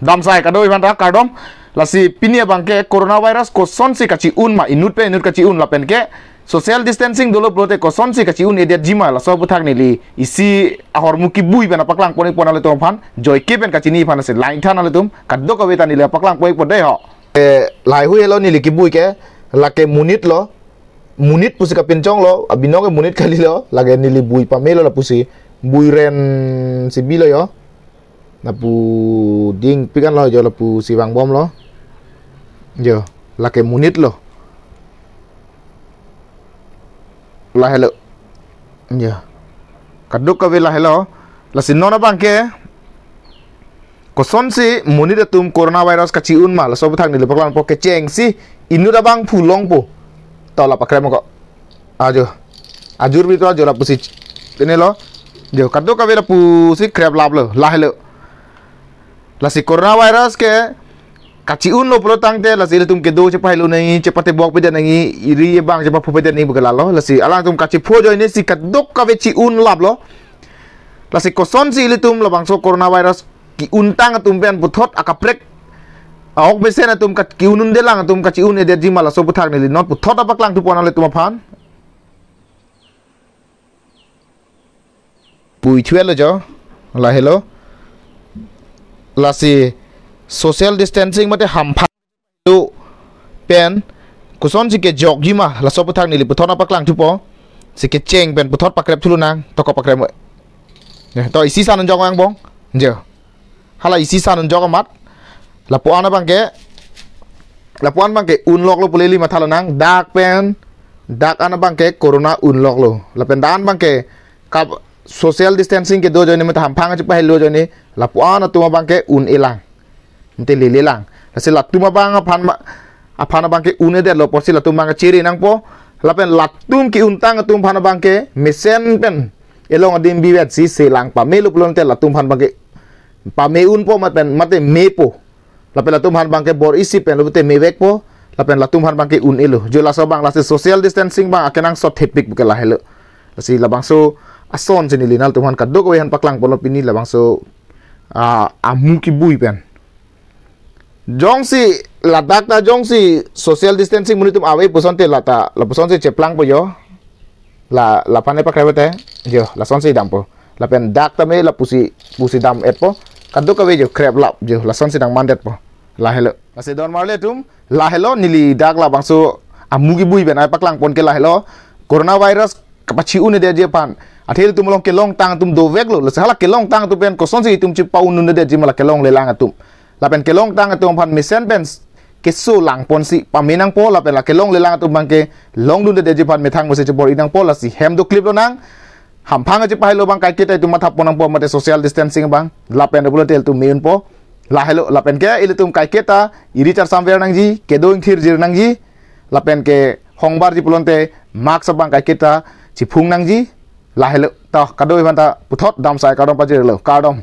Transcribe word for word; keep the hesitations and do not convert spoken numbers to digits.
Damsai kado-i aphanta kardom. Lasi pini abangke coronavirus kosonsi kachi-un ma, inut pen inut kachi-un lapen ke social distancing dolo pulote kosonsi kachi-un-edetji ma, laso aputhak neli isi ahormu kebui pen apaklangpon-ikpon nanglitum aphan, joike pen kachini aphan ase lain than nanglitum, kadokave ta neli apaklangpon-ikpon dei ho. Eh, lahai hui helo neli kebui ke, lake monit lo, monit pusi kapinchong lo, abinong ke monit kali lo, lake neli bui pamelo lapusi, bui ren si bilo yo. Lapu dingpik an lo jo, lapusi vangbomlo. Jo, lake monit lo. Lahelo. Jo. Kadokave lahelo. Lasi non abangke kosonsi monit atum coronavirus kachi-un ma, laso aputhak neli paklangpo, kechengsi inut abangphu longpo. To la pakrem ko. Ajo. Ajur bito ajo lapusi. Tenelo. Jo, kadokave lapusi kreplaplo. Lahelo. Lasi coronavirus ke kachi-unlo pulo tangte, lasi ilitum kedo chepahelo nangji, chepatebok pedet nangji, iri ebang chepapho pedet nangji pu ke lalo. Lasi alangtum kachipho ajoine si kadokave chi-unlaplo. Lasi kosonsi ilitum labangso coronavirus ki-untang atum pen puthot akaprek, a-ok mesen atum kat ki-un-undelang atum kachi-un-edetji ma, laso aputhak neli non puthot apaklangthupon nanglitum aphan. Bui thuelo jo, lahelo. Lasi social distancing mate hamphang pen kosonsi kejokji ma, laso aputhak neli puthot apaklangthupo. Si kecheng pen puthot pakrepthu lonang, to ko pakrem. Ya, to isi san unjok angbong. Jo. Hala isi san unjok amat. Lapu-an abangke, lapu-an abangke unloklo pu neli mathalonang, dak pen, dak an abangke corona unloklo. Lapen dak an abangke kap social distancing kedo ajoine mate hamphang chepahelo ajoine, lapu-an atum abangke un-elang. Mate lelelang. Lasi latum abang aphan ma, aphan abangke un-edetlo apotsi latum abangke chere nangpo. Lapen latum ki-untang atum aphan abangke mesen pen elong adim bivetsi selang pamelo pulote latum aphan abangke pame unpo mate, mate mepo. Lapen latum aphan abangke bor isi pen lote mevekpo. Lapen latum aphan abangke un-elo. Jo laso abang lasi social distancing abang akenangsot thepik pu ke lahelo. Lasi labangso asonsi neli nanglitum aphan kadokave aphan paklangponlo pini labangso, ah, amu kebui pen. Jongsi ladak ta jongsi social distancing monit atum ave pusonte lata, lapusonsi cheplangpo jo. La, laphan epakrepte, jo, lasonsi dampo. Lapen dak tame lapusi, pusi dam-etpo. Kadokave jo kreplap jo, lasonsi nangmandetpo. Lahelo. Lasi don marli atum, lahelo neli dak labangso amu kebui pen apaklangpon ke lahelo. Coronavirus kapachi-un-edetji aphan. Athe ilitum along kelongtang atum doveklo. Lasi hala kelongtang atum pen kosonsi itum chepa-un-un-edetji ma la kelonglelang atum. Lapen kelongtang atum aphan mesen pen keso langponsi pame nangpo, lapen la kelonglelang atum abangke longdundedetji aphan methang mose chebor-i nangpo, lasi hem dokliplonang. Hamphang chepahelo abang kaiketa itum mathapon nangpo mate social distancing abang. Lapen pulote ilitum me unpo. Lahelo, lapen ke ilitum kaiketa iri charsamver nangji, kedo ingthirjir nangji. Lapen ke hongbarji pulote mask abang kaiketa chiphung nangji. Lahelo, to kado-i aphanta puthot damsai kardom pajirlo, kardom.